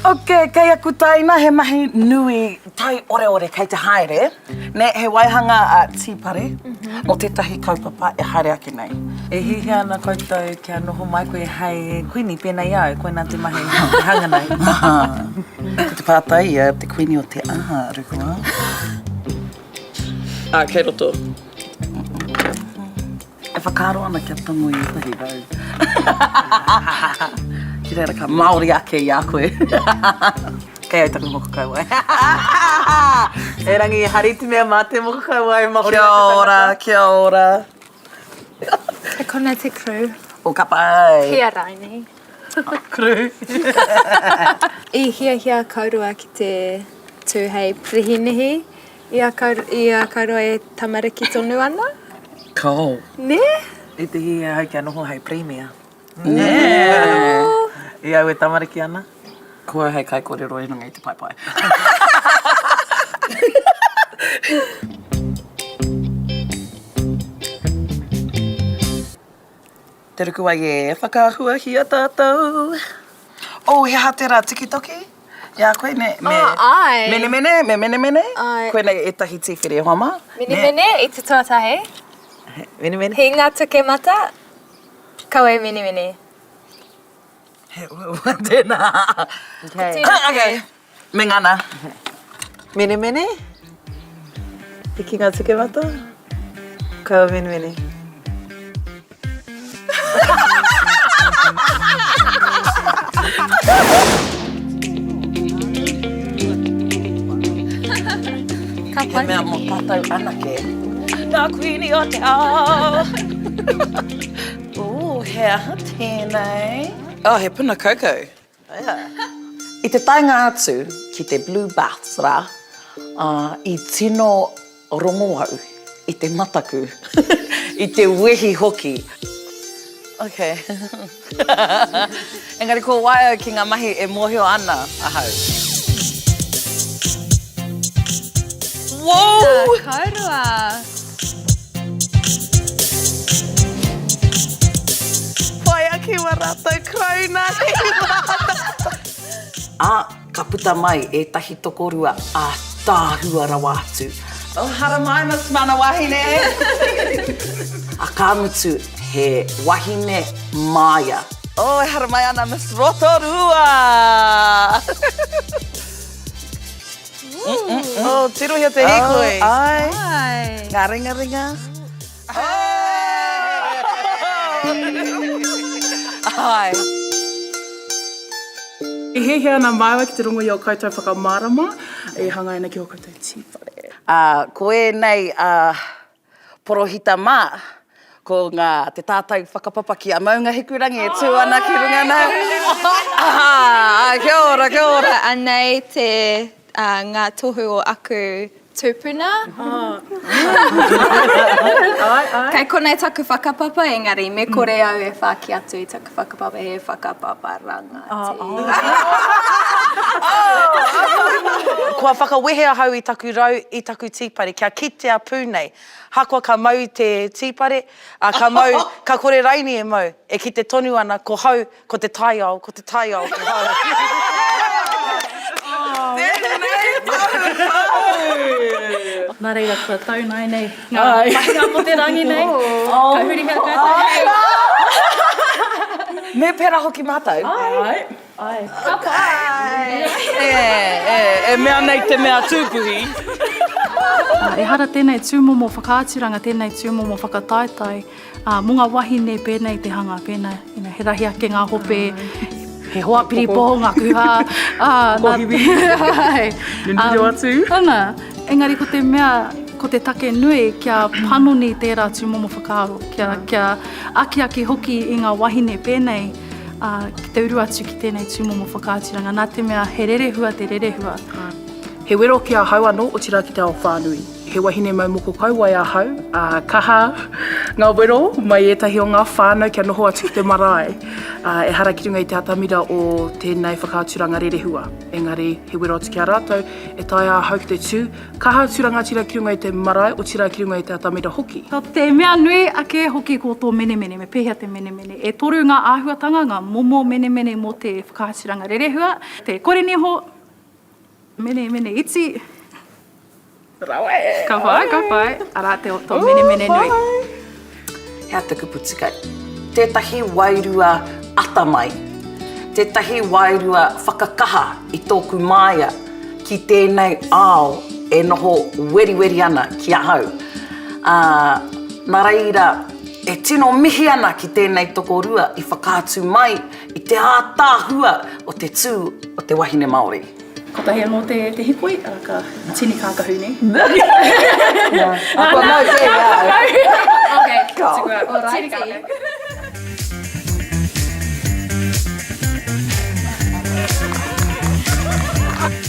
Ok, kei aku taina he mahi nui taioreore kei te haere, nē, he waihanga a Tīpare mō tētahi kaupapa e haere ake nei. E hiahia ana koutou kia noho mai koe hei kuini pēnei i a au, koinā te mahi e hanga nei. Ko te pātai ia, te kuini o te aha, Rukua? Ā, kei roto. E whakaaro ana kia tango i ētahi rau. Ki reira ka Māori ake i a koe. Kei au taku moko kauae. Erangi, hari te mea mā te moko kauae Māori Kia ora, kia ora. Kei konei te crew. O ka pai. Kia raini. Crew. I hiahia kaurua ki te tū hei pirihinihi I a Kaurua e tamariki tonu ana? Kao. Nē? I te hiahia ahau kia noho hei Pirimia. Nē? I au e tamariki ana. Ko au hei kaikorero i runga i te paepae. Te Rukuwai e, whakaahuahia tātou. Oh, he aha tērā tikitoki? I a koe, me, me, Oh, āe. menemene, me menemene? Āe. Koinei ētahi tīwhiri e hoa mā. Menemene i te tuatahi. Menemene. Hinga tukemata, kaua e menemene. He uaua tēnā. Okay. Okay. Me ngana. Menemene? Pikinga tukemata? Kaua menemene. Ka He pai. mea mō tātou anake. Nā Kuini o te ao. Ooh, he aha tēnei? Oh, he puna kaukau. I te taenga atu ki te Blue Baths rā, ā, i tino rongo au i te mataku, i te wehi hoki. Ok. Engari ko wai au ki ngā mahi e mōhio ana ahau. Whoa! Tēnā kōrua! Whai ake wa ratou karauna kei mātou. A, ka puta mai ētahi tokorua ātaahua rawa atu. Oh, haramai Miss Mana Wahine! A ka mutu, he wahine māia. Oh, e haramai ana Miss Rotorua! Oh, tirohia te hīkoi. Oh, ai. Ai. Ngā ringaringa. Ai. E hiahia ana māua ki te rongo i ō koutou whakamārama e hāngai ana ki ō koutou tīwhare. Ā, ko ēnei, ā, Porohita mā, ko ngā, te tātai whakapapa ki a Maunga Hikurangi e tū ana ki runga nei. Ā, kia ora, kia ora. Anei te, ngā tohu o aku tūpuna. Kei konei taku whakapapa, engari me kore au e whāki atu i taku whakapapa, he whakapapa rangatira. Kua whakawehe ahau i taku rau, i taku tīpare, kia kitea pū nei. Hakoa ka mau i te tīpare, ā, ka mau, ka kore raini e mau, e kite tonu ana ko hau, ko te taiao, ko te taiao, ko hau. Tēnei tahu! Nā reira, kua tau nāianei ngā mahinga mō te rangi nei. Ka hurihia koutou hei. Me pērā hoki mātou. Āe. Āe. Ka pai. E, e, e mea nei te mea tūpuhi. Ehara tēnei tūmomo whakaaturanga, tēnei tūmomo whakataetae, ā, mō ngā wahine pēnei te hanga, pēnā, you know, he rahi ake ngā hope, he hoa piripoho ngā kuhā, ā, nā, āe. Nunui atu. Ana, engari ko te mea, ko te take nui kia panoni tērā tūmomo whakaaro, kia, kia akiaki hoki i ngā wahine pēnei, ā, ki te uru atu ki tēnei tūmomo whakaaturanga, nā te mea he rerehua te rerehua. He wero ki ahau anō, otirā ki te ao whānui. He wahine mau moko kauae ahau, ā, kaha ngā wero mai ētahi o ngā whānau kia noho atu ki te marae. Ā, ehara ki runga i te atamira o tēnei whakaaturanga rerehua, engari he wero atu ki a rātou, e taea ahau ki te tū kaha atu rangatira ki runga i te marae, otirā ki runga i te atamira hoki. Ko te mea nui ake hoki ko tō menemene, me pēhea te menemene. E toru ngā āhuatanga, ngā momo menemene mō te whakaaturanga rerehua, te koreniho, Menemene iti. Rawe! Ka whai, ka whai. Arā te tō menemene nui. He aha te kupu tika? Tētahi wairua atamai, tētahi wairua whakakaha i tōku māia ki tēnei ao e noho weriweri ana ki ahau. Ā, nā reira, e tino mihi ana ki tēnei tokorua i whakaatu mai I te ātaahua o te tū o te wahine Māori. Kotahi anō te, te hikoi, arā ka tini kākahu nei. Kua mau kē i a au. Okay, tukua. Tini kākahu.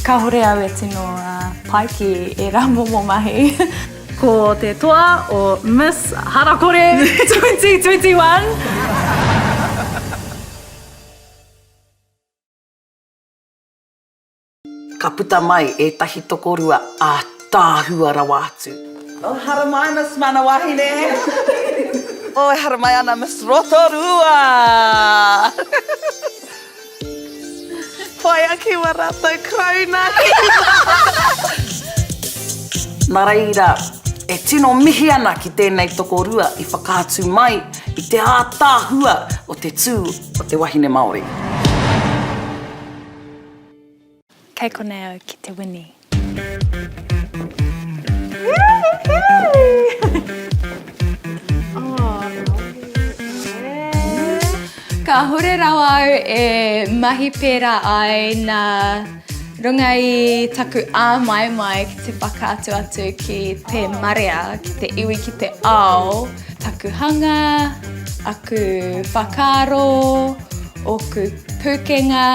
Kāhore au e tino pai ki ērā momo mahi. Ko te toa o Miss Harakore 2021. Ka puta mai ētahi tokorua ātaahua rawa atu. Oh, haramai Miss Mana Wahine! Oh, e haramai ana Miss Rotorua! Whai ake wa ratou karauna ki Na reira, e tino mihi ana ki tēnei tokorua i whakaatu mai i te ātaahua o te tū o te wahine Māori. Kei konei au ki te wini. Kāhore rawa au e mahi pērā ai nā runga i taku āmaimai ki te whakaatu atu ki te marea, ki te iwi, ki te ao, taku hanga, aku whakaaro, ōku pūkenga.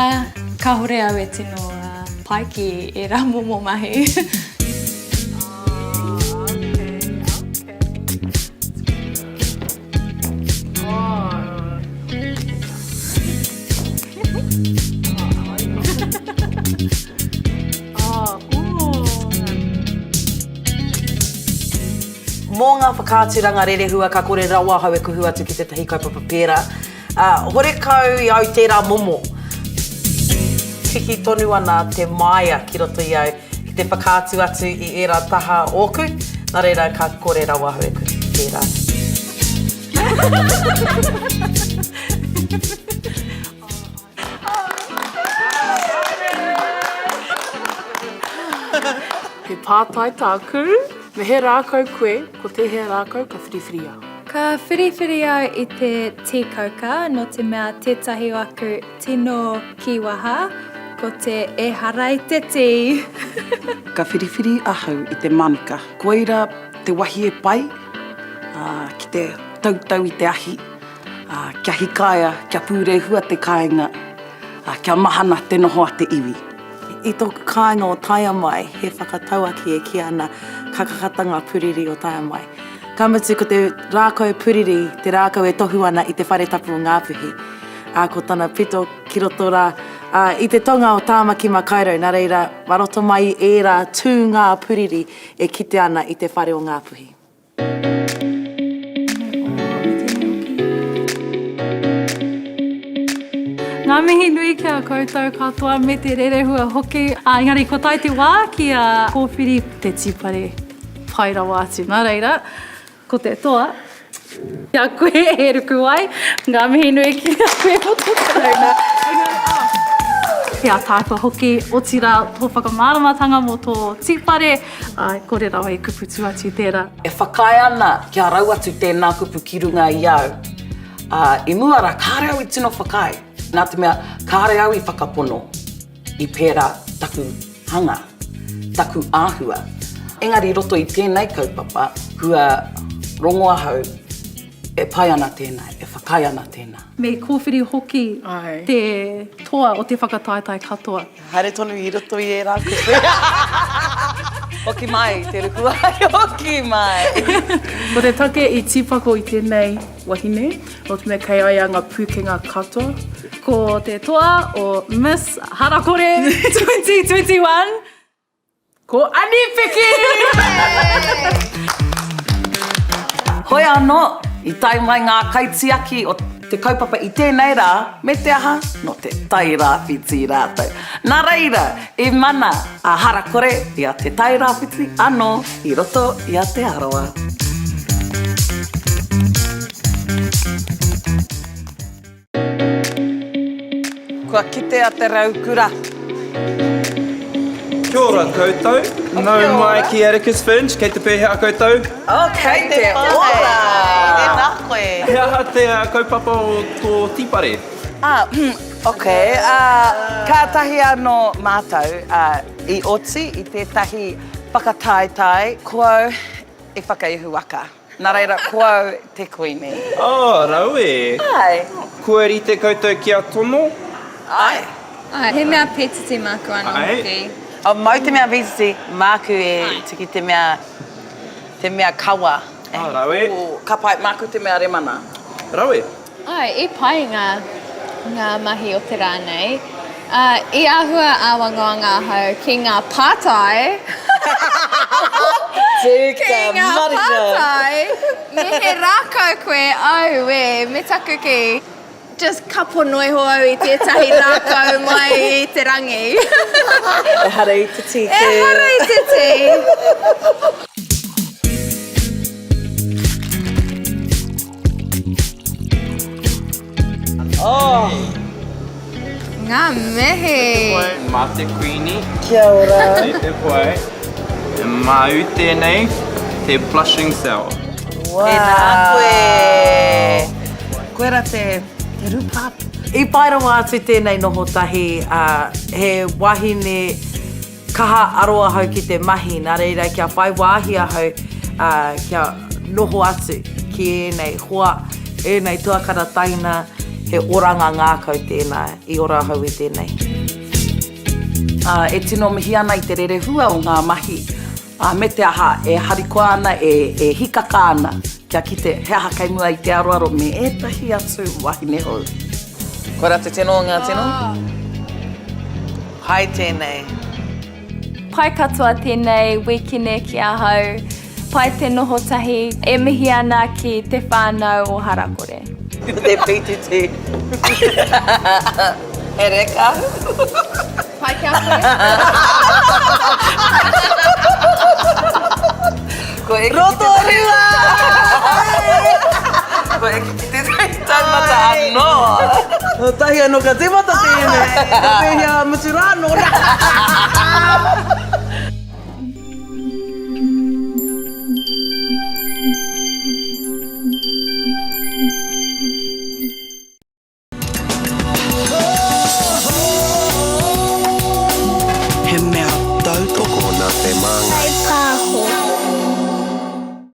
Kāhore au e tino pai ki ērā momo mahi. Mō ngā whakaaturanga rerehua ka kore rawa ahau e kuhu atu ki tētahi kaupapa pērā. Ā, horekau i au tērā momo. Piki tonu ana te māia ki roto i au ki te whakaatu atu i ērā taha ōku, nā reira ka kore rawa ahau e kuhu ki tērā. He pātai tāku, me he rākau koe, ko tēhea rākau ka whiriwhiria? Ka whiriwhiri au i te tī kauka, nō te mea tētahi o aku tino kīwaha, ko te ehara i te tī. Ka whiriwhiri ahau i te manuka. Koira te wahie pai ki te tautau i te ahi, kia hikaia, kia pūrehua te kāinga, kia mahana te noho a te iwi. I tōku kāinga o Taiamai, he whakatauaki e kī ana, ka kakata ngā puriri o Taiamai. Ka mutu ko te rākau puriri te rākau e tohu ana i te whare tapu o Ngāpuhi, ā, ko tana pito ki roto rā, ā, i te tonga o Tāmaki Makaurau, nā reira, mā roto mai i ērā tūngā puriri e kite ana i te whare o Ngāpuhi. Ngā mihi nui ki a koutou katoa me te rerehua hoki. Ā, engari kua tae te wā kia kōwhiri te tīpare pai rawa atu. Nā reira, ko te toa, ki a koe e ruku ai. Ngā mihi nui ki a koe mō tō karauna. Engari, ā, he ataahua hoki, otirā tō whakamāramatanga mō tō tīpare. Āe, kore rawa e kupu tu atu tērā. E whakaae ana kia rau atu tēnā kupu ki runga i au. Ā, i mua rā kāre au i tino whakaae, nā te mea kāre au i whakapono i pērā taku hanga, taku āhua. Engari i roto i tēnei kaupapa, kua rongo ahau e pai ana tēnā, e whakaae ana tēnā. Me kōwhiri hoki te toa o te whakataetae katoa. Haere tonu i roto i ērā kupu. Hoki mai, te ruku ai, hoki mai. Ko te take i tīpako i tēnei wahine, nō te mea kei a ia ngā pūkenga katoa. Ko te toa o Miss Harakore 2021. Ko Ani Piki! Hoi anō, i tae mai ngā kaitiaki o te kaupapa i tēnei rā, me te aha, nō Te Tairāwhiti rātou. Nā reira, i mana a Harakore i a Te Tairāwhiti anō i roto i a Te Arawa. Kua kitea te raukura. Kia ora koutou. Nau mai ki Atticus Finch. Kei te pēhea koutou? Oh, kei te ora! Tēnā koe. He aha te kaupapa o tō tīpare? Ah, ok. Kātahi anō mātou i oti i tētahi whakataetae, ko au i whakaihuwaka. Nā reira, ko au te kuini. Oh, rawe! Āe. Kua rite koutou kia tono? Āe. Āe, he mea pētiti māku anō hoki. Oh, mau te mea pētiti, māku e tiki te mea, te mea kawa. Oh, rawe. Ka pai, māku te mea remana. Rawe. Āe, i pai ngā, ngā mahi o te rā nei. Ā, i āhua āwangawanga ahau ki ngā pātai. Tika, Ki ngā marika. pātai, me he rākau koe, auē, me taku kī, just kapo noa iho au i tētahi rākau mai i te rangi. Ehara i te tī kē. Ehara i te tī. Oh. Ngā mihi. Mā te Kuini. Kia ora. Me te pai. Māu tēnei, te blushing sour. Wow. Tēnā koe. Koira te, te rupap. I pai rawa atu tēnei noho tahi, he wahine Kaha aro ahau ki te mahi, nā reira kia whai wāhi ahau kia noho atu ki ēnei hoa, ēnei tuakana taina, he oranga ngākau tēnā, i ora ahau i tēnei. Ā, e tino mihi ana i te rerehua o ngā mahi, ā, me te aha, e harikoa ana, e, e hikaka ana, kia kite he aha kei mua i te aroaro me ētahi atu wahine hou. Koira te tino o ngā tino. Pai tēnei. Pai katoa tēnei wīkene ki ahau. Pai te noho tahi. E mihi ana ki te whānau o Harakore. Te pītiti. He reka. Pai ki a koe. Ko eke Rotorua! Ko eke ki te taumata anō. Tahi anō ka tīmata tēnei. Ka pēhea a mutu rā anō rā. He mea